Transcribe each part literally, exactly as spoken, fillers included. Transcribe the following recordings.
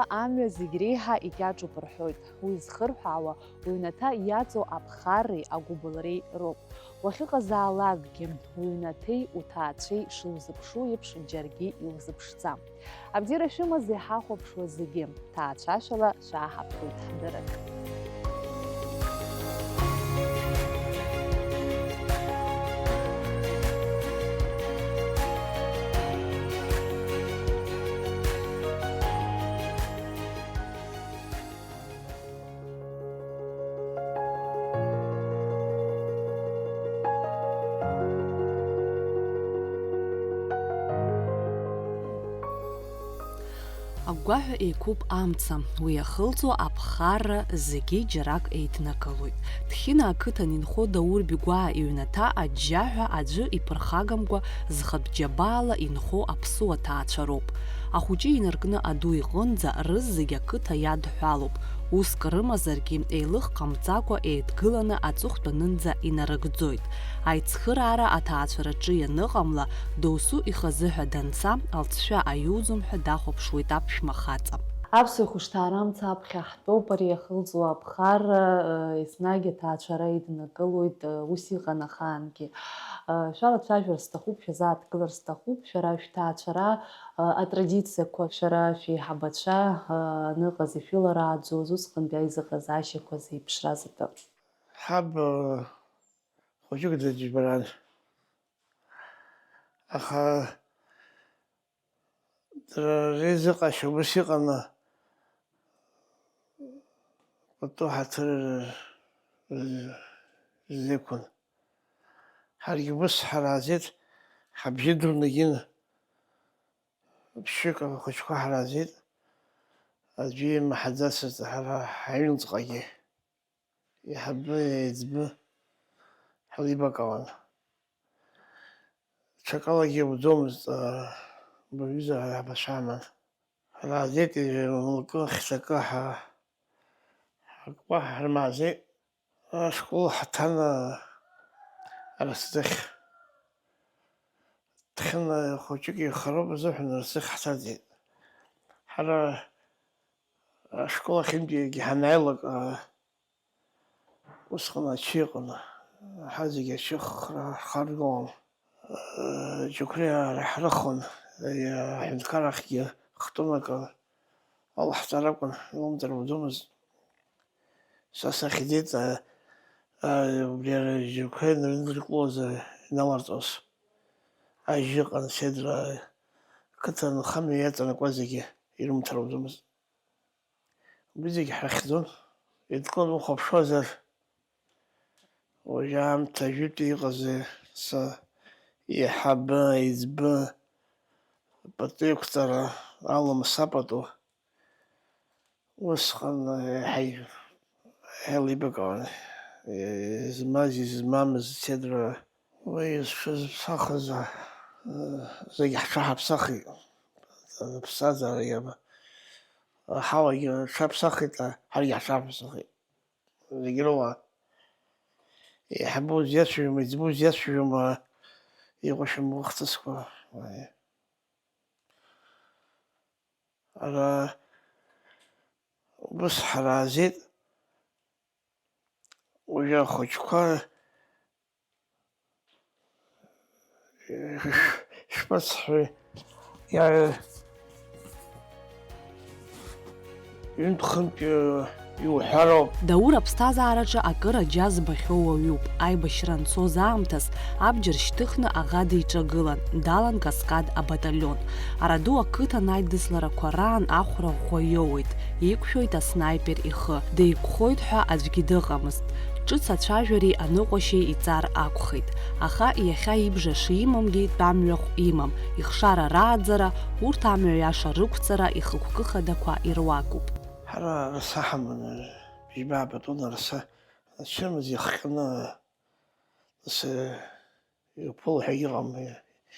Амҩа зегь реиҳа икьаҿуп рҳәоит. Уи зхырҳәаауа уҩнаҭа иаҵоу аԥхарреи агәыбылреи роуп. Уахьыҟазаалакгьы, уҩнаҭеи уҭаацәеи шузыԥшу еиԥш џьаргьы иузыԥшӡам. Абзиара шәымаз иҳахәаԥшуа зегьы, ҭаацәашәала шәааҳаԥхьоит ҳдырыр. Агәгәаҳәа еиқәуп амца, уи иахылҵуа аԥхарра зегьы џьарак еиднакылоит. Ҭхьына ақыҭан инхо Даур Бигәаа иҩнаҭа аџьџьаҳәа аӡәы иԥырхагамкәа зхатә џьабаала инхо аԥсуа ҭаацәа роуп. Ахәыҷы инаркны аду иҟынӡа рызегь ақыҭа иадҳәалоуп. Уск рымазаргьы, еилых ҟамҵакәа еидгыланы аҵыхәтәанынӡа инарыгӡоит. Аицхыраара аҭаацәараҿы ианыҟамла, досу ихазы ҳәа данца, алҵшәа аиуӡом ҳәа дахәаԥшуеит аԥшәма хаҵа. Аԥсуа ихәышҭаара амца аԥхьа ҳтәоуп, ари иахылҵуа аԥхарра, еснагь аҭаацәара иднакылоит, ус иҟан ахаангьы. Шәалацәажәар сҭахуп, шәазааҭгылар сҭахуп, шәара шәҭаацәара, атрадициақәа, шәара шәеиҳабацәа аныҟаз, ишәыларааӡоз, усҟантәи аизыҟазаашьақәа зеиԥшраз атәы. Ҳаб, хәыҷык дыӡбаран, аха дара реизыҟашьа убас иҟаны, пату ҳаҭыр рзеиқәын. Ҳаргьы убас ҳаразеит, ҳабжьы дурнагьын, ԥшьҩык ахәыҷқәа ҳаразеит, аӡәы имаҳаӡацызт ҳара ҳаҩныҵҟагьы. Еиҳабы, еиҵбы ҳлибакаауан. Ҽакалагьы иуӡомызт, аа, быҩыза ҳәа ҳабацәа аман. Ҳаразеит, лкы, хьҭакы ҳа-, ҳакәкәа ҳармазеит. Ашкол ҳаҭан, аа, Арсӡыхь. Ҭхьына хәыҷык ихароуп азыҳәан Арсӡыхь ҳҭаӡеит. Ҳара ашкол ахьынтәигьы ҳанааилак, аа, Усҟан ачы ыҟан, ҳа зегьы ачы хра-, ҳхаргалон. Џьықәреи аараҳрыхон, аҳәынҭқарахьгьы хтәымак алаҳҵар акәын, иламҵыр уӡомызт. Са сахьӡеит, а, а, убри ара џьықәреи анрыдыркылоз иналарҵоз. Ажьы ыҟан, седра, қыҭа нхамҩа иаҵанакуа зегьы ирымҭар уӡомызт. Уи зегь ҳрыхьӡон. Идкыланы ухәаԥшуазар, уажәы аамҭа жәытәи иҟази са еиҳабы, еиҵбы, пату еиқәҵара, алым сапату, усҟан еиҳа еилибакаауан, измаз, измамыз, седра. Уи зҽызԥсахыз, зегь ҳҽаҳаԥсахит. Аԥсҭазаара иаба. Аҳауагьы рҽаԥсахит, ҳаргьы ҳҽаҳаԥсахит. Зегь рыла. Еиҳабы узиацәажәома, еиҵбы узиацәажәома, иҟоушәа мыхҭысқәа. Ара убыс ҳаразеит. Уажәы ахәыҷқәа шәмыцҳәи, иа-, ҩынтә-хынтә иуҳәароуп. Даур аԥсҭазаараҿы акыр аџьа збахьоу уаҩуп. Аибашьра анцоз аамҭаз абџьар шьҭыхны аӷа диҿагылан, далан Каскад абаталион. Араду ақыҭан аидысларақәа раан ахәра ӷәӷәа иоуеит. Иқәшәоит аснаипер ихы, деиқәхоит ҳәа аӡәгьы дыҟамызт. Ҿыц ацәажәареи аныҟәашьеи иҵар акәхеит. Аха иахьа ибжа шимамгьы тәамҩахә имам, ихшара рааӡара, урҭ амҩа иаша рықәҵара ихықәкы хадақәа ируакуп. Ҳара раса ҳаман, бжьба пату раса, ацәымз иахҟьаны, нас, Иуԥыло ҳәа иҟам,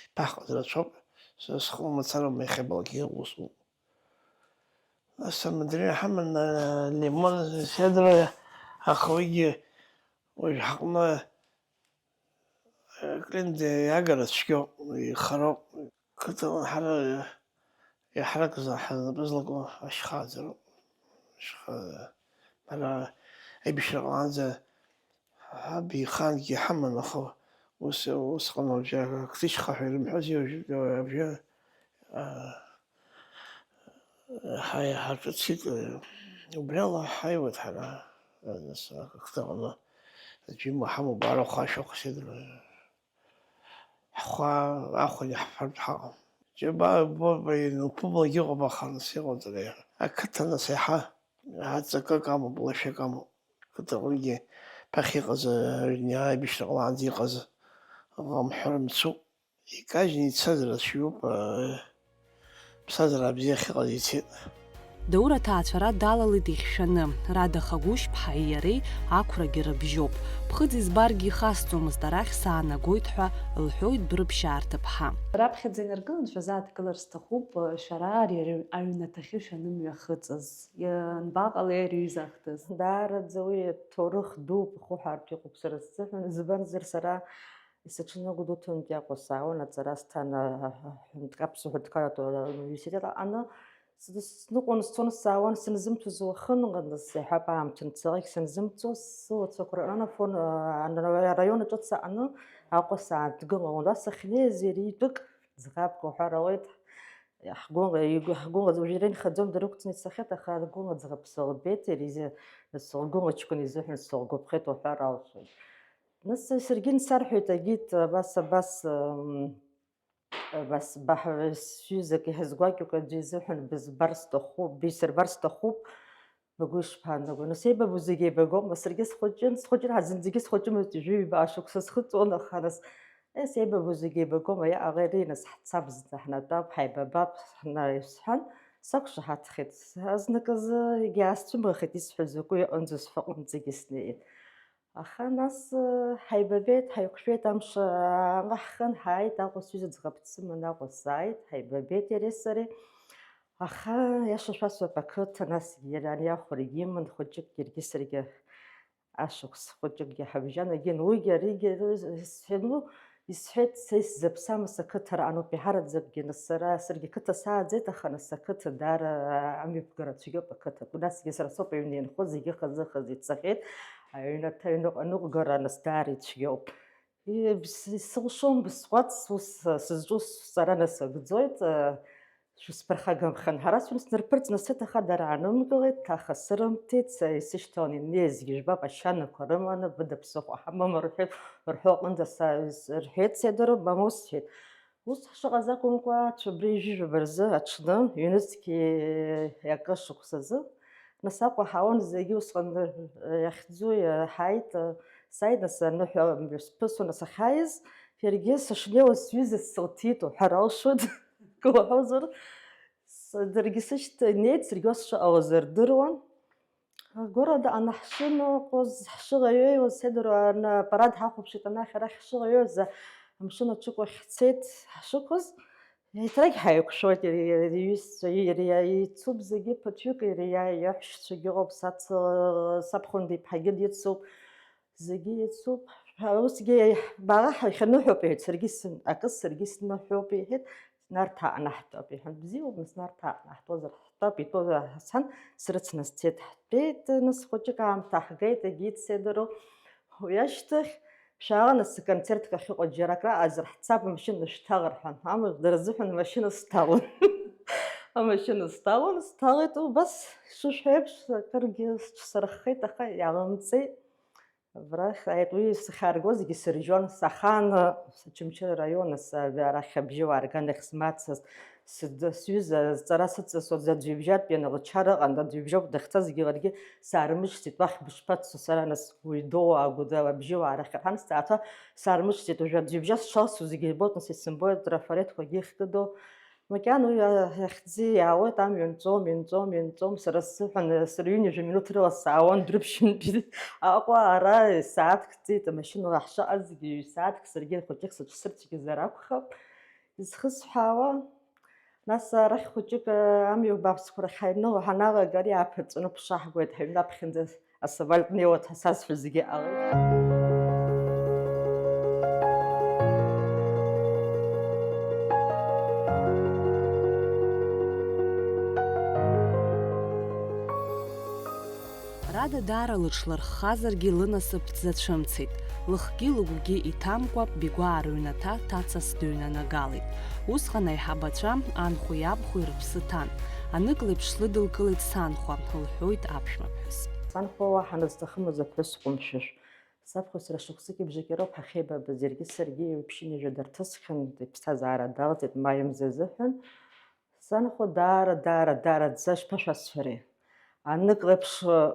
иԥаҳҟаз рацәоуп, са схы мацарам иахьабалак иҟоу усоуп. Нас амадрина ҳаман, лимон, седра, аха уигьы уажә ҳаҟны, Клинӡа иагара цәгьоуп, ихароуп. Қыҭала ҳара Еиҳаракзы ҳнапы злаку ашьхаӡароуп. Ашьха-, ҳара аибашьра ҟалаанӡа ҳаб ихангьы ҳаман, аха ус, усҟан уажәы акрышьха ҳәа ирымҳәози уажәы, уажәы, а, ҳаи-, ҳаҿыцит, убри ала ҳаиуеит ҳара, нас, ақыҭаҟны аӡәы имоу ҳамоуп, арахә ашәахә сеидроу. Ҳхәа ахәаны иаҳфартә ҳаҟам. Џьабаа, боба, иануԥыблагьы ыҟоуп, аха нас иҟауҵари? Ақыҭа нас еиҳа аҵакык амоуп, лашәык амоуп. Ақыҭаҟынгьы ԥахьа иҟаз, аҩны аибашьра ҟалаанӡа иҟаз ыҟам ҳәа мцуп. Икажьны ицазар цәгьоуп, аа, ԥсҭазаара бзиа ахьыҟаз ицеит. Даур аҭаацәара далалеит ихьшәаны, Рада Хагәышьԥҳаи иареи ақәрагьы рыбжьоуп. Ԥхыӡ избаргьы ихасҵомызт, арахь саанагоит ҳәа лҳәоит Дәрыԥшь Аарҭыԥҳа. Раԥхьаӡа инаркылан шәазааҭгылар сҭахуп, шәара ари аҩнаҭахьы шәанымҩахыҵыз. Ианбаҟалеи ари аҩыза ахҭыс? Даараӡа уи ҭоурых дууп, ахәы ҳәаартә иҟоуп сара сзыҳәан, избанзар сара Есыҽны Гәдоуҭантә иакәу саауан, аҵара сҭан, а, а, аҳәынҭ-, аԥсуа ҳәынҭқарратә университет аҟны. Сны-, сныҟәон, сцон, саауан, сынзымҭоз уахынла, нас иаҳәап, аамҭа нцалак сынзымҵоз, сылацәақәа рҟнанафон, а, ана-, араион аҿы саҟаны Аҟәа сааҭгылон. Уа сахьнеиз иара итәык ӡӷабк уҳәар ауеит. Ҳгәыла, игәы, ҳгәыла, уажәы иара инхаӡом, дара ықәҵны ицахьеит, аха ргәыла ӡӷаб сылбеит, иара изы, нас лгәыла ҷкәын изыҳәан сылгәаԥхеит уҳәар алшоит. Нас саргьы нсарҳәеит, агит, абас, абас, м, абас, баҳ-, сҩызак иҳазгәакьоуп, аӡәы изыҳәан бызбар сҭахуп, бисырбар сҭахуп, бгәы ишԥаанаго? Нас еибабо зегь еибагома? Саргьы схәыҷын, схәыҷын, ҳа зынӡагьы схәыҷымызт, ҩажәи ҩба шықәса схыҵуан, аха нас, ес, еибабо зегь еибагома, иаҟа иара, нас ҳцап зынӡа ҳнатәап, ҳаибабап, ҳнаҩс, сҳәан, сақәшаҳаҭхеит. Азныказы егьаасцәымӷахеит, исҳәаз закәу иҟанӡоу сҳәаҟынӡагьы снеит. Аха нас, э, ҳаибабеит, ҳаиқәшәеит, амш, э, ааҟаҳхын, ҳааит, Аҟәа сҩыза ӡӷаб дсыман, Аҟәа сааит, ҳаибабеит иареи сареи. Аха, иаша шәасҳәап, ақыҭа, насгьы иара ани ахәарагьы иман, хәыҷык иаргьы саргьы ашықәс хәыҷыкгьы ҳабжьан, егьин, уигьы аригьы, исҳәану, исҳәеит, са исзаԥсамыз ақыҭа раҟаноуп, иҳараӡакгьы, нас сара, саргьы қыҭа сааӡеит, аха нас ақыҭа даара амҩаԥгара цәгьоуп ақыҭа. Насгьы сара соуп аҩны инхо, зегьы хазы-хазы ицахьеит, аҩнаҭа, аҩныҟа-, аныҟәгара нас даара ицәгьоуп. Ибс-, исылшом, бысҟәаҵ, ус, сызҿу сҵара насыгӡоит, шәысԥырхагамхан. Ҳара сҩны снарԥырҵны сыҭ, аха дара аанымгылеит, аха сырымҭеит, са исышьҭалан инеизгьы, жәбап, ашьанақәа рыманы, быда ԥсыхәа ҳамам рҳәеит, рҳәо аҟынӡа са, рҳәеит, седару, мамоу сҳәеит. Ус ҳшыҟаз акәымкәа, ацәа абри ҩажәижәаба рзы аҽны, ҩнызқьи акы шықәсазы, нас Аҟәа ҳаауан зегьы усҟан, э, иахьӡу иаҳаит, э, сааит, нас аныҳәа сԥысуан, нас ахьааиз, иаргьы сышнеиуаз сҩыза сылҭиит уҳәар алшоит, кылҳәозар, с-, даргьы сышьҭа инеит, саргьы ус шыҟалаз рдыруан. Гәырада ана ҳшыноуҟоз, ҳшыҟаҩеиуаз, седару ана апарад ҳахәаԥшит, анахь арахь ҳшыҟаҩеиуаз, амшын аҽыкәа ҳцеит ҳшықәыз. Еиҭагь ҳаиқәшәоит, иара, иара иҩызцәа, иара иа-, ицуп зегьы ԥыҭҩык, иара иа-, иаҳәшьцәагьы ыҟоуп, сац-, сабхәында иԥҳагьы дицуп, зегьы ицуп. Ҳа-, усгьы баҟа ҳахьаныҳәоуп, иҳәеит, саргьы сын-, акы саргьы сныҳәоуп, иҳәеит, Нарҭаа аҟны ҳтәап, иҳәан, бзиоуп, нас Нарҭаа аҟны ҳтәозар ҳтәап, итәоуп, ҳцан, срыцны сцеит, ҳтәеит, нас хәыҷык аамҭа ҳгеит, егьи дседару. Уи ашьҭахь, шәаала, нас, аконцертк ахьыҟоу џьарак раҟазар ҳцап, амашьына шәҭал, рҳәан. Амала дара рзыҳәан амашьына сҭалон. Амашьына сҭалон, сҭалеит, убас, шышәҳәо еиԥш, акыргьы сҽсырххеит, аха иалымҵеит. Абрахь ааит, уи сахьааргозгьы сыржьон, сахаан, Очамчыра араион, ас-, арахь абжьы уаарган, иахьсмацыз, сыд-, сҩыза, зҵара сыҵасуаз аӡә ибжьатәи анылчара ыҟан, аӡә ибжьоуп дахьцазгьы, ларгьы саармышьҭит, уахь бышԥацо, сара нас уи доу агәыда абжьы уаарахьырҳан, сҭаацәа саармышьҭит, уажәы аӡә ибжьа сшалсу зегьы ирбоит, нас исымбои атрафаретқәагьы ихкыдоу. Макьана уи ахьӡы иаауеит, амҩа нҵәом, инҵәом, инҵәом, сара сзыҳәан, сара ҩынҩажәа минуҭ рыла саауан Дәрыԥшьынтәи Аҟәа, ара сааҭк ҵит, амашьынала ҳшыҟазгьы, ҩ-сааҭк саргьы хәыҷык сыҽсырцәгьазар акәхап изхысҳәаауа. Нас арахь хәыҷык, амҩа убааԥсқәа рахь ҳаҩныла ҳаналага, ари ааԥырҵәаны ԥшаҳгоит, ҳаҩны аԥхьанӡа асовальтнеиуа ҭасазшәа зегьы ҟалеит. Даара лыҽлырххазаргьы лынасыԥ дзацәымцеит. Лыхгьы лыгәгьы иҭамкәа, Бигәаа рыҩнаҭа ҭацас дыҩнанагалеит. Усҟан аиҳабацәа, анхәеи абхәеи рыԥсы ҭан. Анык леиԥш лыдылкылеит санхәа, лҳәоит аԥшәмаԥҳәыс. Санхәа уаҳа назҭахымыз аԥҳәыс ҟәымшәышә. Сабхәа сара шықәсыки бжаки роуп ҳахьеибабаз, иаргьы саргьы ҩаԥшьынҩажәа дарҭысхьан, иԥсҭазаара далҵит маи мза азыҳәан. Санхәа даара, даара, даараӡа ишԥашәасҳәари? Анык леиԥш,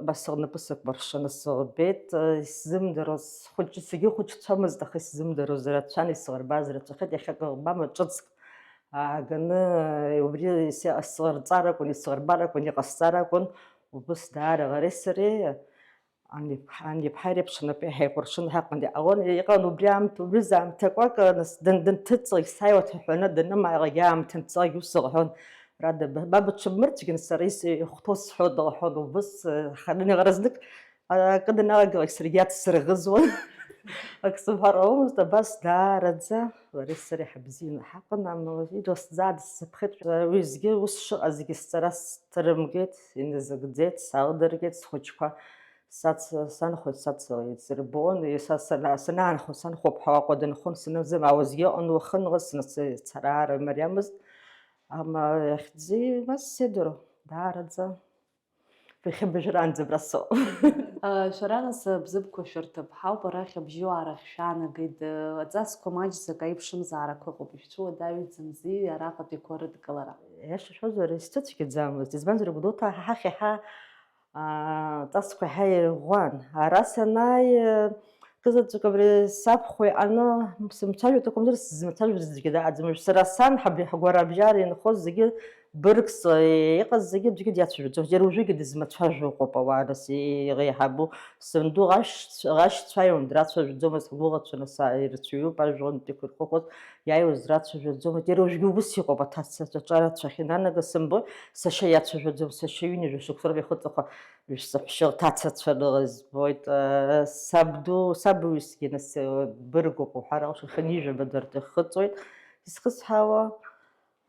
ба сыгәнаԥысақәа ршаны сылбеит, исзымдыруаз, схәыҷ-, сагьыхәыҷцәамызт, аха исзымдыруаз рацәан, исылырбаз рацәахеит, иахьак ӷбама ҿыцк ааганы, убри исылырҵар акәын, исылырбар акәын, иҟасҵар акәын, убыс даара лареи сареи, ани-, ани-, ани-, иԥҳаи реиԥш анапы иҳаикәыршаны ҳаҟан, иҟалон, иҟан убри аамҭа, убри заамҭақәак, нас дын-, дынҭыҵлак сааиуа ҭаҳәаны данымааилак аамҭа анҵлак ус лҳәон, Рада, ба-, баб ҽыбмырцәгьан сара ис-, ихәҭоу сҳәоит, лҳәон, убыс, э, ханынҩ ӷразныкгьы акы даналагалак саргьы иацсырӷызуан. Ак сымҳәар ауамызт, абас даараӡа лареи сареи ҳабзианы ҳаҟан, амала идасӡа дсыԥхеит, уеизгьы ус шыҟазгьы сҵара сҭырымгеит, иназыгӡеит, салдыргеит схәыҷқәа. Сац-, санхәа сацла еиҵырбон, са сана-, санаанхо санхәа ԥҳәа уаҟа дынхон, саназымаауазгьы ыҟан уахынла, снацы-, цараара мариамызт. Ама иахьӡи, ма сзеидыруа, даараӡа. Ҩахьа быжәраанӡа абра соуп. А, шәара нас, а, бзыԥқәа шәырҭап. Ҳауп, арахь абжьыуаа рахь шәаанагеит, а, аҵасқәа маҷӡак аиԥшымзаарақәа ыҟоуп, ишәцәуадаҩӡамзи араҟатәиқәа рыдкылара? Иашашәозар, исцәыцәгьаӡамызт, избанзар, Гәдоуҭа ҳахь иаҳа, а, аҵасқәа иаҳа ирӷәӷәан. Ара санааи, а, кызаҵәык абри сабхәа иҟаны сымцәажәо акәымзар, сзымцәажәоз зегьы дааӡамызт. Сара сан ҳаб-, ҳгәарабжьара инхоз зегьы быргс, э, иҟаз зегьы аӡәгьы диацәажәаӡомызт. Иара уажәыгьы дызмацәажәо ыҟоуп ауаа, нас, и-, иреиҳабу санду ҟашьцәа-, ҟашьцәа иун, драцәажәаӡомызт, ҳгәыӷацәа, нас, а, ирацәаҩуп ажәлантәиқәа ирхыхәоз, иааиуаз драцәажәаӡомызт. Иара уажәгьы убыс иҟоуп, аҭацацәа аҿарацәа ахьынанага сымбои, сашьа иацәажәаӡом, сашьа ҩынҩажәа шықәса роуп ихыҵәахуа, ҩсаҳәшьа лҭацацәа ныҟаз збоит, э, сабду, саб уҩсгьы, нас, э, быргуп уҳәар алшоит, хынҩажәаба дартәи ихыҵуеит, исхысҳауа.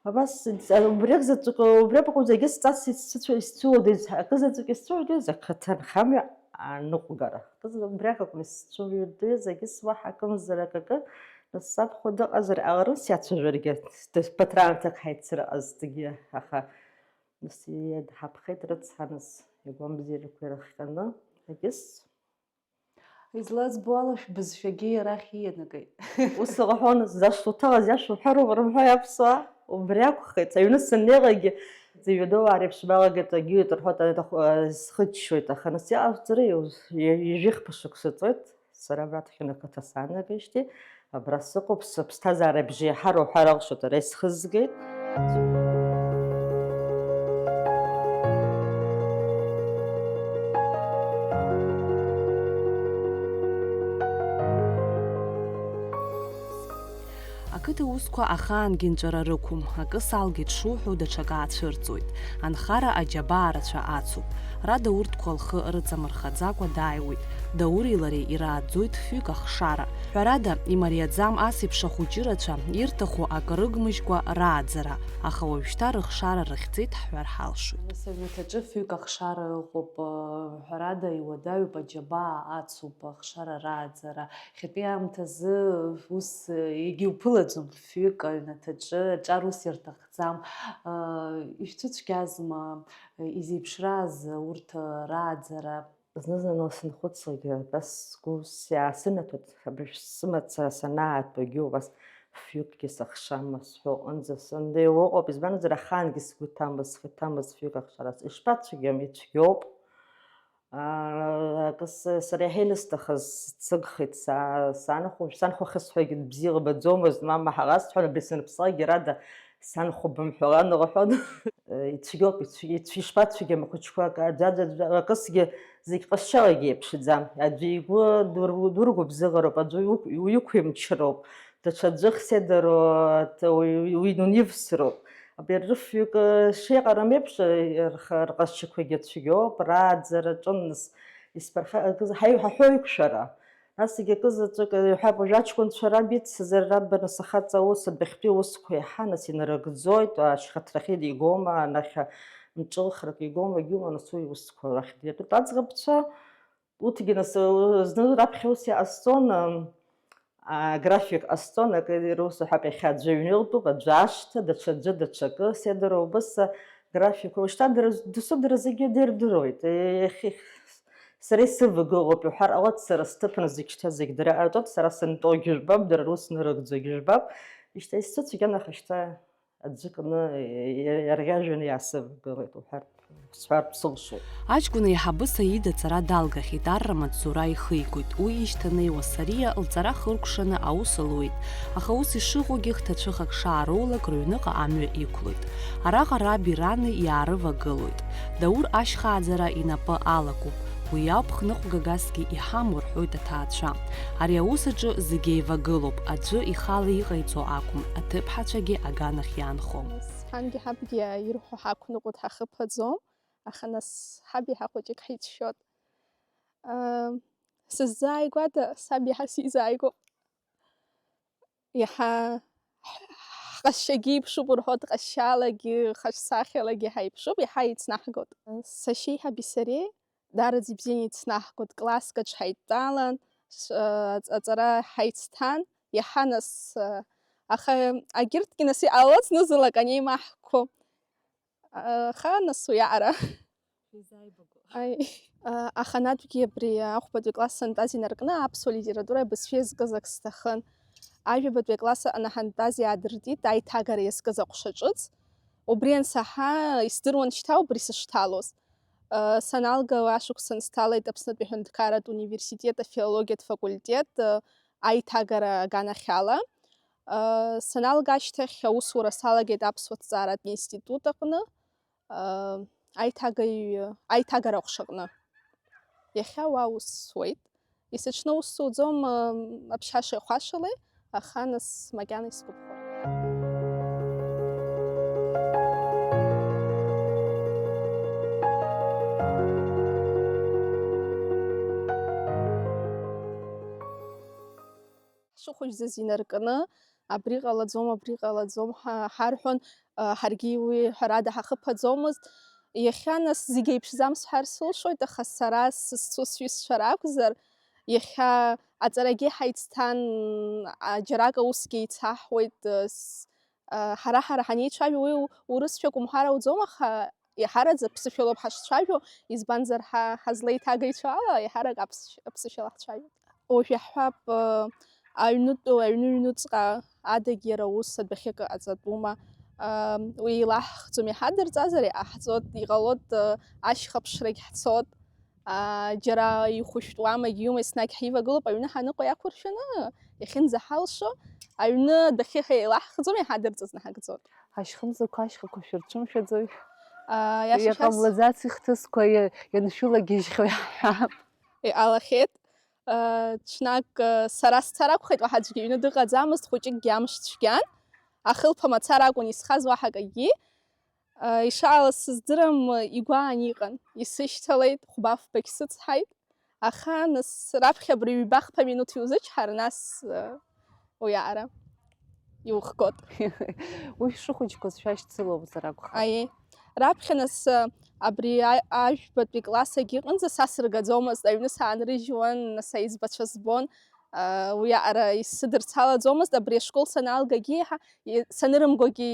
Абас, убри акзаҵәык, убри акәым, зегьы сҵас исцәыцәо-, исцәыуадаҩыз, акызаҵәык исцәыуадаҩыз ақыҭа анхамҩа аныҟәгара. Акызаҵәык, убри акәым, исцәыуадаҩыз, егьыс уаҳа акымзар акакы, нас сабхәа дыҟазар ҟаларын, сиацәажәаргьы, ԥыҭраамҭак ҳаицыр ҟазҭгьы, аха, нас иадҳаԥхеит рыцҳа, нас, игәамбзиарақәа ирыхҟьаны, егьыс. Излазбо ала, шәбызшәагьы арахь иианагеит. Ус лҳәон, зашҭа уҭалаз иашәа уҳәароуп рымҳәои аԥсуаа? Убри акәхеит. Аҩны саннеилакгьы, зыҩадоуаа реиԥш балагеит, агьиуеит рҳәоит, ани аҭаху-, а, схыччоит, аха нас иҟасҵари, ҩажәихԥа шықәса ҵуеит, сара абра Ҭхьын ақыҭа саанагеижьҭеи, абра сыҟоуп, сыԥсҭазаара абжеиҳара уҳәар алшоит, ара исхызгеит. Ақыҭа усқәа ахаангьы нҵәара рықәым, акы салгеит шуҳәо, даҽак аацәырҵуеит. Анхара аџьабаа рацәа ацуп. Рада урҭқәа лхы рыҵамырхаӡакәа дааиуеит. Даури лареи ирааӡоит фҩык ахшара. Ҳәарада, имариаӡам ас еиԥш ахәыҷы рацәа, ирҭаху акы рыгмыжькәа рааӡара, аха уажәшьҭа рыхшара рыхьӡеит ҳҳәар ҳалшоит. Нас аҩнаҭаҿы фҩык ахшара ыҟоуп, ҳәарада, иуадаҩуп, аџьабаа ацуп, ахшара рааӡара. Иахьатәи аамҭазы ус егьиуԥылаӡом, фҩык аҩнаҭаҿы аҿар ус ирҭахӡам. Ишәцәыцәгьазма, изеиԥшраз урҭ рааӡара? Зны-зынла сынхәыцлакгьы, абас сгәы ус иаасынаҭоит, абыржә сымаца санаатәогьы убас фҩыкгьы сыхшама сҳәо аҟынӡа сындеиуа ыҟоуп, избанзар, ахаангьы сгәы иҭамыз, схы иҭамыз фҩык ахшара, ишԥацәгьам, ицәгьоуп. Аа, акы с-, сара иаҳа инысҭахыз сцыгхеит, са-, санхәа, санхәахьысҳәагьы бзиа лбаӡомызт, мама, ҳаӷа сҳәон, абри саныԥслакгьы, Рада, санхәа бымҳәалан, лҳәон. Ицәгьоуп, ицә-, ицә-, ишԥацәгьам ахәыҷқәа, аӡә-, аӡә-, аӡә-, акысгьы зегь ҟазшьалагьы еиԥшӡам. Аӡәы игәы дур-, дургәыбзыӷроуп, аӡәы уиқә-, уиқәимчроуп, даҽаӡәы хседароу, уи, уи, уи унивсроуп. Абри рыфҩык шеиҟарам еиԥш, рх-, рҟазшьақәагьы цәгьоуп, рааӡара ҿынныс исԥырха-, акызы ҳаи-, ҳаҳәоиқәшәара. Насгьы акызаҵәык иҳәап, уажәы аҷкәынцәа раб ицызар, раб, нас, ахаҵа ус, адәахьтәи усқәа иаҳа, нас, инарыгӡоит, ашьхыҭрахьы дигома, анахь мҿылхрак игом, егьиума, нас уи иусқәа рахь диртәоит аӡӷабцәа. Урҭгьы нас, э, зны раԥхьа ус иҟасҵон, а, график ҟасҵон, акы ирус уҳәап, иахьа аӡәы аҩны илтәуп, аӡәы ашҭа, даҽаӡәы даҽакы, седора убыс, а, график, уажәшьҭа дара, досу дара зегьы дирдыруеит. Е, иахьа сара исывагылоуп иҳәар ҟалоит, сара сҭыԥны зегь шьҭа зегь дара ҟарҵоит, сара сынтәогьы жәбап, дара рус нырыгӡогьы жәбап, ишьҭа исцәыцәгьан, аха шьҭа аӡәы кны иарӷьажәҩаны иаасывагылеит уҳәартә, сҳәартә сылшоит. Аҷкәын аиҳабы Саида аҵара далгахьеит, арра маҵзура ихигоит. Уи ишьҭанеиуа Сариа лҵара хыркәшаны аус луеит, аха ус ишыҟоугьы хҭацәыхак шаарулак рыҩныҟа амҩа иқәлоит. Араҟа раби рани иаарывагылоит. Даур ашьхааӡара инапы алакуп. Уи ауп хныҟәгагасгьы иҳамоу, рҳәоит аҭаацәа. Ари аус аҿы зегь еивагылоуп, аӡәы ихала иҟаиҵо акәым, аҭыԥҳацәагьы аганахь иаанхом. Ҳангьы ҳабгьы ирҳәо ҳақәныҟәоит, ҳахыԥаӡом, аха нас ҳаб иаҳа хәыҷык ҳицәшәоит. Сыззааигәада, саб иаҳа сизааигәоуп. Иаҳа ҳҟазшьагьы иԥшуп рҳәоит, ҟазшьалагьы, хаҿсахьалагьы ҳаиԥшуп, иаҳа еицнаҳгоит. Сашьеиҳаби сареи даараӡа ибзианы еицнаҳгоит, класск аҿы ҳаидтәалан, ш-, аҵ-, аҵара ҳаицҭан, иаҳа нас, аха агьырҭгьы нас иҟалоит зны-зынлак анеимаҳкқәо. Аха нас уиаҟара. Шәизааибаго. Аи. А, аханатәгьы абри ахәбатәи класс сантәаз инаркны аԥсуа литература абызшәа иазкыз ак сҭахын. Ажәабатәи акласс аҟны ҳантәаз иаадыртит аиҭагара иазкыз аҟәша ҿыц. Убри ансаҳа, исдыруан шьҭа убри сышҭалоз. А, саналга ашықәсан сҭалеит Аԥснытәи аҳәынҭқарратә университет афилологиатә факультет, а, аиҭагара аганахьала. А, саналга ашьҭахь аусура салагеит Аԥсуа ҭҵааратә институт аҟны. Аиҭагаҩ-, аиҭагара аҟәшаҟны. Иахьа уа ус суеит. Есыҽны ус суӡом, аԥшьашеи ахәашалеи, аха нас макьана исгәаԥхом. Ҳшыхәыжәӡаз инаркны, абри ҟалаӡом, абри ҟалаӡом ҳа-, ҳарҳәон, а, ҳаргьы уи ҳәарада ҳахыԥаӡомызт. Иахьа, нас, зегь еиԥшӡам сҳәар сылшоит, аха сара сызцу сҩызцәа ракәзар, иахьа аҵарагьы ҳаицҭан, а, џьарак аусгьы еицаҳуеит, а, с-, а, ҳара-ҳара ҳанеицәажәо, уи у-, урысшәак умҳәар ауӡом, аха иаҳараӡак ԥсышәалоуп ҳашцәажәо, избанзар, ҳа, ҳазлеиҭагаҩцәоу ала, иаҳарак аԥсшь-, аԥсышәала ҳцәажәоит. Уажә иаҳҳәап, э, аҩнытәыла, аҩны-ҩнуҵҟа адагьы иара ус адәахьы акы ҟаҵатәума? Э, уи еилаҳхӡом, иҳадырҵазар иҟаҳҵоит, иҟалоит, э, ашьхыԥшрагь ҳцоит. Аа, џьара ихәышәтәуамагь иума, еснагь ҳивагылоуп, аҩны ҳаныҟоу иақәыршәаны, иахьынӡаҳалшо, аҩны адәахьы ҳәа еилаҳхӡом, иҳадырҵазны ҳагӡоит. Ашьхымзақәа ашьхақәа шәырцәымшәаӡои? Аа, иаша шәас- Иҟамлаӡац ихҭысқәа иа-, ианшәылагьежьхьоу иаҳҳәап. Иҟалахьеит. Ыы, ҽнак, ыы, сара сцар акәхеит, уаҳа аӡәгьы аҩны дыҟаӡамызт, хәыҷыкгьы амш цәгьан. Ахылԥа мацара акәын исхаз, уаҳа акгьы. Ыы, ишаалаз сыздырам, игәаан иҟан. Исышьҭалеит, хәба-фбагь сыцҳаит. Аха нас раԥхьа абри ҩба-хԥа минуҭ иузычҳар, нас, ыы, уиаҟара иухгоит. Уи шәшыхәыҷқәаз шәашьцыломзар акәхап. Аиеи. Раԥхьа нас, абри а-, ажәбатәи классагь иҟынӡа са сыргаӡомызт, аҩны саанрыжьуан, нас аиҵбацәа збон, уиаҟара исыдырцалаӡомызт, абри ашкол саналгагьы еиҳа, и-, санырымгогьы,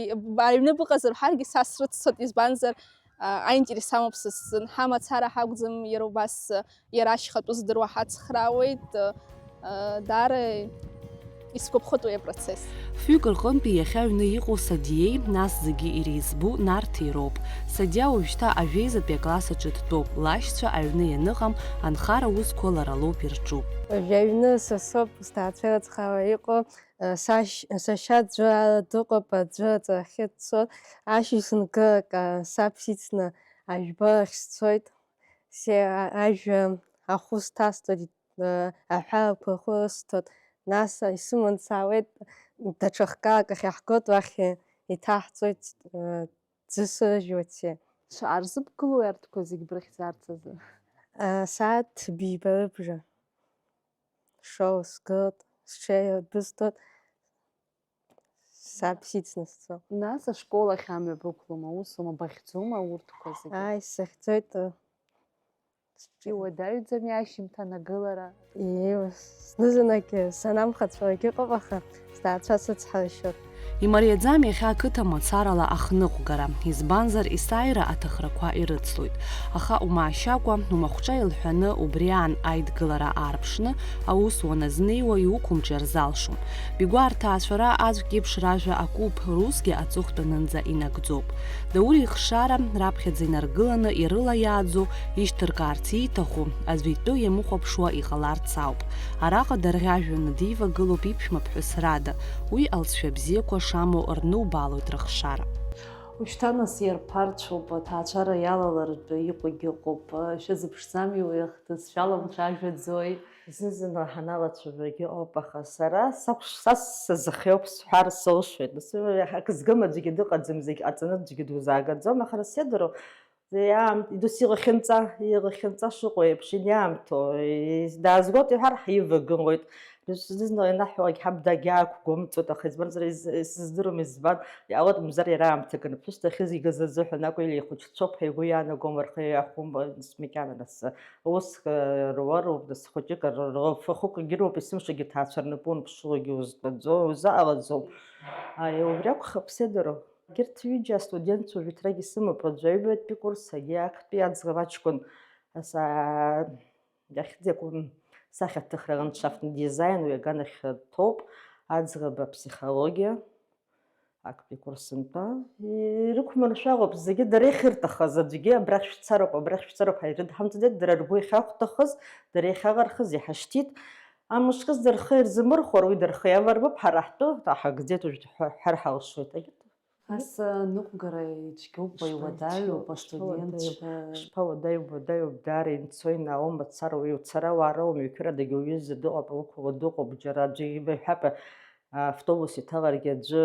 аҩны быҟазар ҳәаргьы са срыццот, избанзар, аинтерес амоуп са сзын, ҳамацара ҳакәӡам, иара убас, иара ашьхатәы здыруа ҳацхраауеит, даара исгәаԥхоит уи апроцесс. Фҩык рҟынтәи иахьа аҩны иҟоу Садиеи, нас зегьы иреизбу Нарҭи роуп. Садиа уажәшьҭа ажәеизатәи акласс аҿы дтәоуп, лашьцәа аҩны ианыҟам, анхара аусқәа лара лоуп ирҿу. Уажәы аҩны са соуп, сҭаацәа рыцхраара иҟоу, сашь-, сашьа аӡәы ара дыҟоуп, аӡәы аҵарахьы дцоит, ашьыжь зынгылак, саб сицны ажәбарахь сцоит, се-, ажәа ахәы сҭасҵоит, аҳәарақәа рхы рысҭоит, нас исыман саауеит, даҽа хкарак ахь иаҳгоит, уахь иҭаҳҵоит, ӡы сырыжьуеит се. Шаҟа рзыбгылои арҭқәа зегь брыхьӡарц азы? Асааҭ ҩба рыбжа. Шоу сгылт, сҽеира бысҭоит, Дааԥсит сынасцо. Нас ашкол ахь амҩа бықәлома, усума, бахьӡома урҭқәа зегьы? Ааи, сахьӡоит. Иуадаҩӡами ашьымҭан агылара? Ииу, зны-зынлагьы санамхацәалак ыҟоуп, аха сҭаацәа сыцҳаршьоит. Имариаӡам иахьа ақыҭа мацарала ахныҟәгара, избанзар, есааира аҭахрақәа ирыцлоит. Аха умаашьакәа, умахәҿа еилҳәаны, убри аан аидгылара аарԥшны аус уаназнеиуа иуқәымҿиар залшом. Бигәаа рҭаацәара аӡәк иеиԥш ражәа акуп, русгьы аҵыхәтәанынӡа инагӡоуп. Даур ихшара раԥхьаӡа инаргыланы ирылаиааӡо, ишьҭыркаарц ииҭаху, аӡәы итәы иамыхәаԥшуа иҟаларц ауп. Араҟа дарӷьажәҩаны дивагылоуп иԥшәма ԥҳәыс Рада, уи алҵшәа бзиақәа шамоу рнубаалоит рыхшара. Ушьҭа нас иарԥарцәоуп, аҭаацәара иалалартә иҟоугьы ыҟоуп. Шәазыԥшӡами уи ахҭыс, шәаламцәажәаӡои? Зны-зынла ҳаналацәажәогьы ыҟоуп, аха сара сакәш-, са сзахиоуп сҳәар сылшоит. Нас акы згым аӡәгьы дыҟаӡам, зегь ҟаҵаны аӡәгьы дузаагаӡом, аха нас иадыруа, иаам-, идус иҟахьынҵа, иҟахьынҵа шыҟоу еиԥш, иаамҭоу, даазгоит иҳәар, ҳивагылоит. Зны-зынла ианаҳҳәалак ҳаб дагьаақәгәымҵуеит, аха избанзар, из-, исыздыруам избан, иҟалоит, мамзар иара аамҭа ганы ԥҳәыс дахьызигаз азыҳәан акәу, или ихәыҷцәоуп ҳәа игәы иаанагом, рхы иахәом, нас макьана нас. Ус, э, руароуп, нас хәыҷык р-, р-, рфахәык егьыроуп, есымшагьы ҭаацәа рнапы унԥшылогьы узтәаӡо, узаҟалаӡом. Аи, убри акәхап, сеидароу. Егьырҭ ҩыџьа астудентцәа жәытәрагьы сымоуп, аӡәы аҩбатәи курс, егьи актәи аӡӷаб аҷкәын, аса-, иахьӡ-, иакәым, сахьаҭыхра ландшафтный дизайн, уи аганахь ҭоуп, аӡӷаб аԥсихологиа, актәи курс сынтәа. Ирықәмыршәалоуп зегьы, дара иахьырҭахыз, аӡәгьы абрахь шәцароуп, абрахь шәцароуп ҳәа ирыдҳамҵаӡеит, дара ргәы иахьахәҭахыз, дара иахьаҟархыз иҳашьҭит. Амышкызда рхы ирзамырхәар, уи дырхиавар, баԥҳа раҳтәы, ҳагӡеит уажә ҳәа ҳәар ҳалшоит. Егьырҭ Ас аныҟәгара ицәгьоуп, ицәгьоуп, уадаҩуп, ицәгьоуп, астудентцәа. Ишԥауадаҩу, уадаҩуп, даара инцои наауа мацара уи уцара уаара умҩақьырада уҩыза дыҟоуп, уқәла дыҟоуп, џьара аӡәы иба иҳәап, автобус иҭаларгьы аӡәы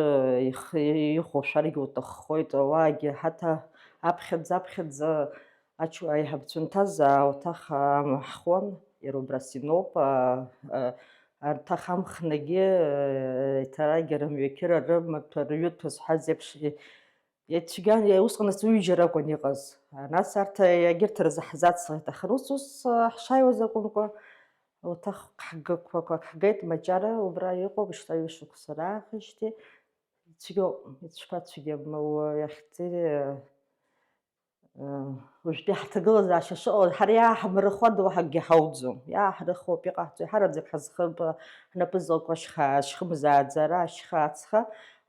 ихы ихәошәаргьы уҭаххоит, уаагьы ҳаҭа аԥхьаӡа, аԥхьаӡа ачу-, аиҳабацәа нҭаз ауаҭах, ам, ҳхон, иара убра синоуп, а, а, арҭ ахамхнагьы, э, иҭарагьы рымҩақьыра рымаҭәа рҩыҭәа зҳәаз еиԥш, и-, ицәгьан, иа-, усҟан ас ҩыџьара акәын иҟаз. А, нас арҭ, а, егьырҭ рзы ҳзацлеит, аха ус, ус, а, ҳшааиуаз акәымкәа, уҭахқәа ҳгақәақәак ҳгеит, маҷара убра иҟоуп, шьҭа ҩышықәса раахижьҭеи. Ицәгьоуп, ицәқәа цәгьам, уа иахьӡеи, Уажәтәи ҳҭагылазаашьа шыҟоу, ҳара иааҳмырхуа доу ҳакгьы ҳауӡом. Иааҳрыхуоуп, иҟаҳҵо, иҳараӡак ҳазхырба, ҳнапы злаку ашьха, ашьхымзааӡара, ашьха ацха.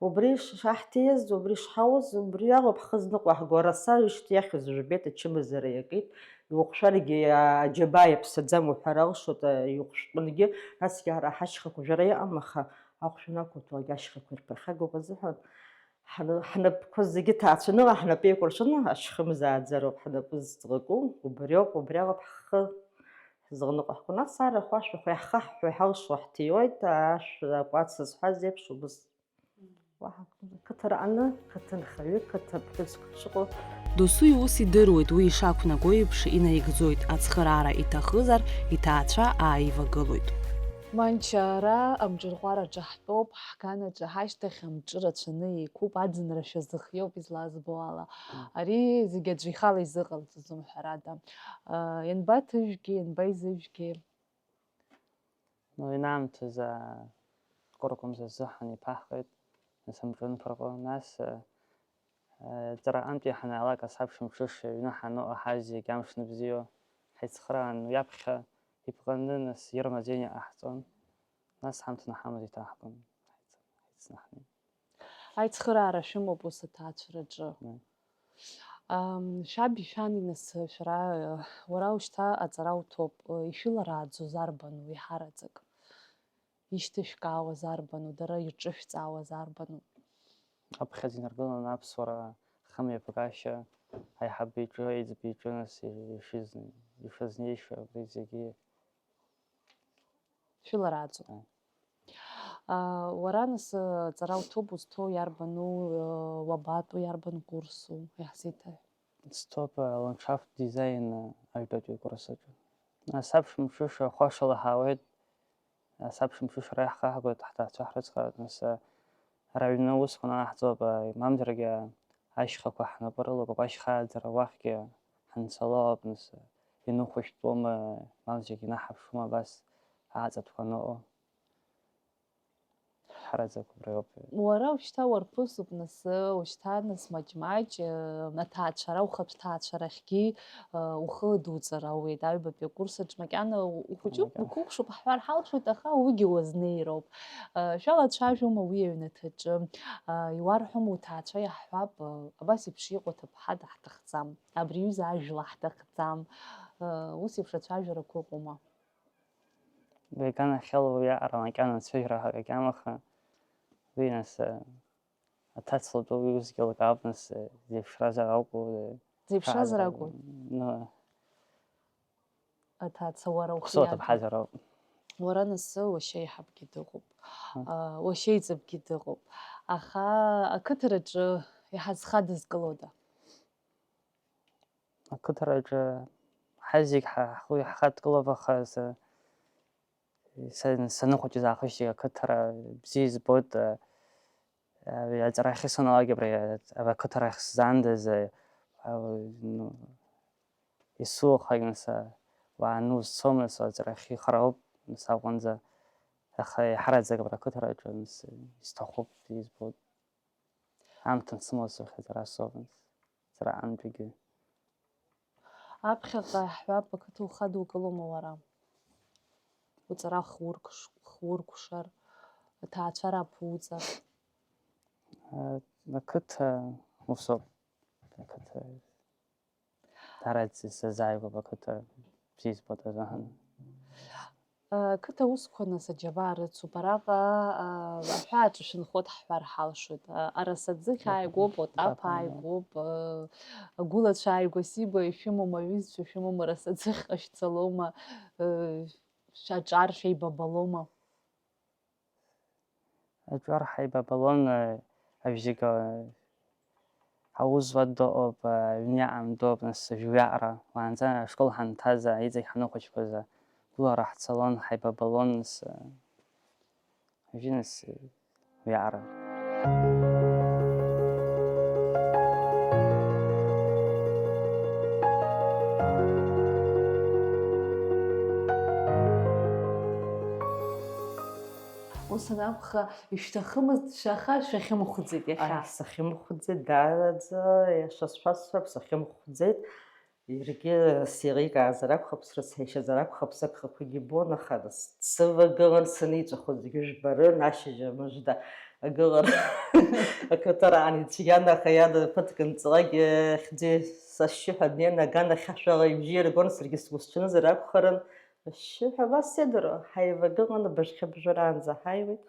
Убри шаҳҭиз, убри шҳауз, убри алоуп ҳхы зныҟәаҳго. Араса ишьҭиахьаз жәбеит, ачымазара иакит. Иухшәаргьы аџьабаа иаԥсаӡам уҳәар алшоит, иухәшәтәынгьы, насгьы ара ҳашьхақәа жәара иҟам, аха ахәшә анақәуҭәалак ашьхақәа ирԥырхагоуп азыҳәан. Ҳны-, ҳнапқәа зегьы ҭаацәаныла, ҳнапы еикәыршаны, ашьхымзааӡароуп ҳнапы злаку, убриоуп, убри алоуп ҳхы ҳзыҟныҟәаҳго. Нас арахә ашәахәа иаҳхаҳҳәо иҳалшо ҳҭиуеит, ашә акәац зҳәаз еиԥш убыс. Уаҳа қыҭа раҟны, қыҭа нхаҩы, қыҭа ԥҳәыск дшыҟоу. Досу иус идыруеит, уи ишақәнаго еиԥш инаигӡоит, ацхыраара иҭахызар, иҭаацәа ааивагылоит. Манча, ара амҿырҟәараҿы ҳтәоуп, ҳганаҿы ҳашьҭахь амҿы рацәаны еиқәуп, аӡынра шәазыхиоуп излазбо ала. Ари зегьы аӡәы ихала изыҟалҵаӡом, ҳәарада. Ианбаҭыжәгеи, ианбаизыжәгеи? Ну, инаамҭаз, аа, куркумза азыҳәан иԥаҳҟеит, нас амҿы анԥырҟо, нас, аа, ҵараҟынтәи ҳанаалак, асабшамҽыша аҩны ҳаныҟоу ҳазегь амш ныбзиоу ҳаицхраан, уи аԥхьа иԥҟаны, нас ирмазеиниа ҟаҳҵон, нас ҳамҭа наҳамаз иҭаҳгон, ҳаицны ҳнеит. Аицхыраара шәымоуп ус аҭаацәараҿы. Мм. Ам, шәаб ишәани нас шәара, уара ушьҭа аҵара уҭоуп, ишәыларааӡоз арбану еиҳараӡак? Ишьҭышәкаауаз арбану, дара ирҿышәҵаауаз арбану? Аԥхьаӡа инаргыланы аԥсуара ахымҩаԥгашьа аиҳабы иҿы, аиҵбы иҿы нас ишизн-, ишазнеиша абри зегьы. Шәыларааӡоуп. Аи. А, уара нас, а, ҵара уҭоуп, узҭоу иарбану, а, уабатәу, иарбан курсу, иаҳзеиҭаҳәа. Сҭоуп, а, ландшафт дизайн, а, аҩбатәи акурс аҿы. Нас аԥшәымҽыша хәашала ҳаауеит, нас аԥшәымҽышара иаҳхаҳгоит, ҳҭаацәа ҳрыцхраауеит, нас, а, Ҳара аҩны усқәа наҳҵоуп, мамзаргьы ашьхақәа ҳнапы рылакуп, ашьха ааӡара уахьгьы ҳанцалоуп, нас, иныхәышәтәуама, мамзаргьы инаҳаԥшума абас аҵатәқәа аныҟоу? Ҳараӡақәа убриоуп. Уара ушьҭа уарԥысуп, нас, ушьҭа, нас, маҷ-маҷ, э, аҭаацәара, ухатә ҭаацәарахьгьы, э, ухы дуҵар ауеит. Аҩбатәи акурс аҿы макьана ухәыҷуп, макьана, укәыхшоуп ҳҳәар ҳалшоит, аха уигьы уазнеироуп. Э, шәалацәажәома уи аҩнаҭаҿы? Э, иуарҳәома уҭаацәа иаҳҳәап, э, абас еиԥш иҟоу аҭыԥҳа даҳҭахӡам, абри аҩыза ажәла ҳҭахӡам. Э, ус еиԥш ацәажәарақәа ыҟоума? Уи аганахьала уи аҟара макьана ацәажәара ҳәа акагьы амаха, уи нас, э, аҭацлатәы уи усгьы лкаап, нас, э, зеиԥшразар акәу, э, зеиԥшразар акәу? Ну, аҭаца уара ухиаҭ. Ԥсуа ҭыԥҳазар ауп. Уара нас уашьа еиҳабгьы дыҟоуп. Ҳа. А, уашьа еиҵыбгьы дыҟоуп. Аха ақыҭараҿы иҳазхадызкылода? Ақыҭараҿы ҳазегь ҳа-, ҳхы иаҳхадкылоуп, аха са, са, саныхәыҷыз аахысгьы ақыҭара бзиа избоит, а, а, аҵарахьы саналак абри, а, ақыҭарахь сзаандаз, а, а, ну, исылахагь, нас, а, уааны узцом, нас, аҵарахьы ихароуп, нас, аҟынӡа, аха иаҳараӡак абра ақыҭараҿы, нас, исҭахуп, избоит. Аамҭа ансымоу сыхьӡара соуп, сара антәигьы. Аԥхьаҟа иаҳҳәап, ақыҭа ухадукылома уара? Уҵара хуркш-, хуркәшар, аҭаацәара аԥуҵар? Э, ақыҭа усоуп. Ақыҭа дара сазааигәоуп, ақыҭа бзиа избоит азыҳәан. Ақыҭа усқәа, нас, аџьабаа рыцуп. Араҟа, а, аҳәааҿы шәынхоит ҳҳәар ҳалшоит. А, арасаӡыхь ааигәоуп, отап ааигәоуп, а, агәылацәа ааигәа-сигәа ишәымоума, аҩызцәа шәымоума, арасаӡыхь ҟашәҵалома, а, шәаҿар шәеибабалома? Аҿар ҳаибабалон, э, абжьыга, э, аус зуа дыҟоуп, э, аҩны иаҟам дыҟоуп, нас, уажәы уиаҟара. Уаанӡа ашкол ҳанҭаз, э, иҵегь ҳаныхәыҷқәаз, э, гәылара ҳцалон, ҳаибабалон, нас, э, уажәы, нас, э, уиаҟара. Ус анакәха, ишәҭахымызт шәаха, шәахьымхәӡеит иахьа. Ааи, сахьымхәӡеит, даараӡа, иаша сҳәазшәа, сахьымхәӡеит. Иаргьы сеиликаазар акәхап, срыцҳаишьазар акәхап, сагхақәагьы бон, аха сывагылан, саниҵәахуа зегьы жәбарын, ашьыжь мыжда агылара. Ақыҭараан ицәгьан, аха иада ԥыҭк нҵлакгьы хьӡи сашьшьыҳәа днеины аганахь ашәала ибжьы иргон, саргьы сгәысҽанызар акәхарын. Ашьшьыҳәа абас сеидыруа, ҳаивагылан, абыржәы абжьараанӡа ҳаиуеит.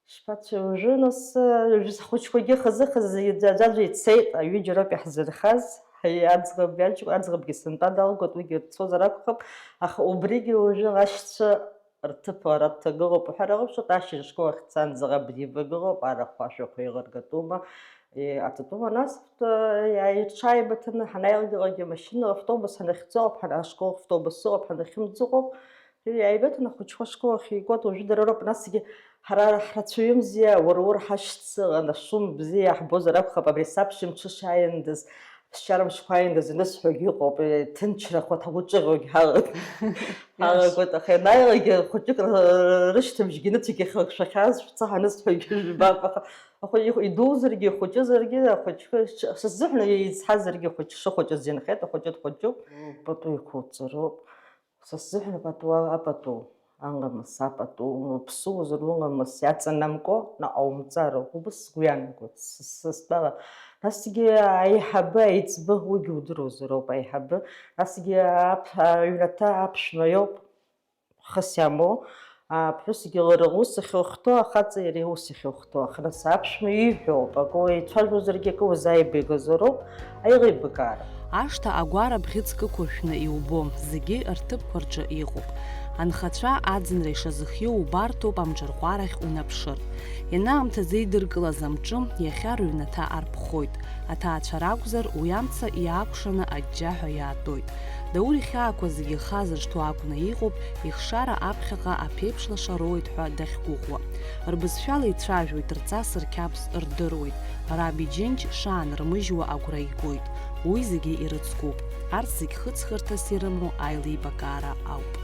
Шԥацәеи уажәы, нас, уажәы схәыҷқәагьы хазы-хазы аӡәаӡәа ицеит, аҩыџьа роуп иаҳзынхаз, ҳаи, аӡӷаб иаҷ-, аӡӷабгьы сынтәа далгоит, уигьы рцозар акәхап, аха убригьы уажәы ашьцәа рҭыԥ ара дҭагылоуп уҳәар ҟалап, ашьыжь ашкол ахь дцан, ӡӷаб дивагылоуп, арахә ашәақәа еилыргатәума, е, аҵатәума, нас, э, иааирҽааибыҭаны ҳанааилак-ҩалакгьы амашьына, автобус ҳанахьӡо ауп, ҳана-, ашкол автобус ыҟоуп, ҳанахьымӡо ыҟоуп. Иааибыҭаны ахәыҷқәа ашкол ахь игоит, уажәы дара роуп, насгьы ҳара ҳрацәаҩымзи, аур-ур ҳашьцылан, ашәым бзиа иаҳбозар акәхап, абри асабшьымҽы шааиндаз, ԥсшьара мшқәа ааиндаз, инысҳәогьы ыҟоуп, ҭынчрахоит, ҳгәы ҿыӷьогь ҳалагоит, аха ианааилакгьы хәыҷык рышьҭыбжьгьы нытәгьы хылкшәахьаз шәца ҳанысҳәогьы жәбап, аха ахәыҷ идузаргьы, ихәыҷызаргьы, ахәыҷқәа сыззыҳәан еицҳазаргьы, ахәыҷ шыхәыҷыз инхеит, ахәыҷы дхәыҷуп, пату иқәуҵароуп. Са сзыҳәан апату, апату, аламыс, апату, уԥсуозар уламыс иаҵанамго наҟ аумҵароуп, убыс сгәы иаанагоит, с-, с-, стәала. Насгьы аиҳабы, аиҵбы, уигьы удыруазароуп, аиҳабы, насгьы аԥ-, аҩнаҭа аԥшәма иоуп, хыс иамоу, аԥҳәысгьы лара лус ахьылхәҭоу, ахаҵа иара иус ахьылхәҭоу, аха нас аԥшәма ииҳәо ауп, акы уеицәажәозаргьы, акы узааибагазароуп, аилибакаара. Ашҭа агәара бӷьыцк ықәыршәны иубом, зегьы рҭыԥқәа рҿы иҟоуп. Анхацәа аӡынра ишазыхиоу убарҭоуп амҿырҟәарахь унаԥшыр. Ианаамҭаз еидыркылаз амҿы иахьа рыҩнаҭа арԥхоит. Аҭаацәа ракәзар, уи амца иаакәшаны аџьџьаҳәа иаатәоит. Даур ихьаақәа зегьы хазыршҭуа акәны иҟоуп, ихшара аԥхьаҟа аԥеиԥш лаша роуеит ҳәа дахьгәыӷуа. Рбызшәала ицәажәоит, рҵас рқьабз рдыруеит. Раби Џьынџь шаанырмыжьуа агәра игоит. Уи зегьы ирыцкуп. Арҭ зегь хыҵхырҭас ирымоу аилибакаара ауп.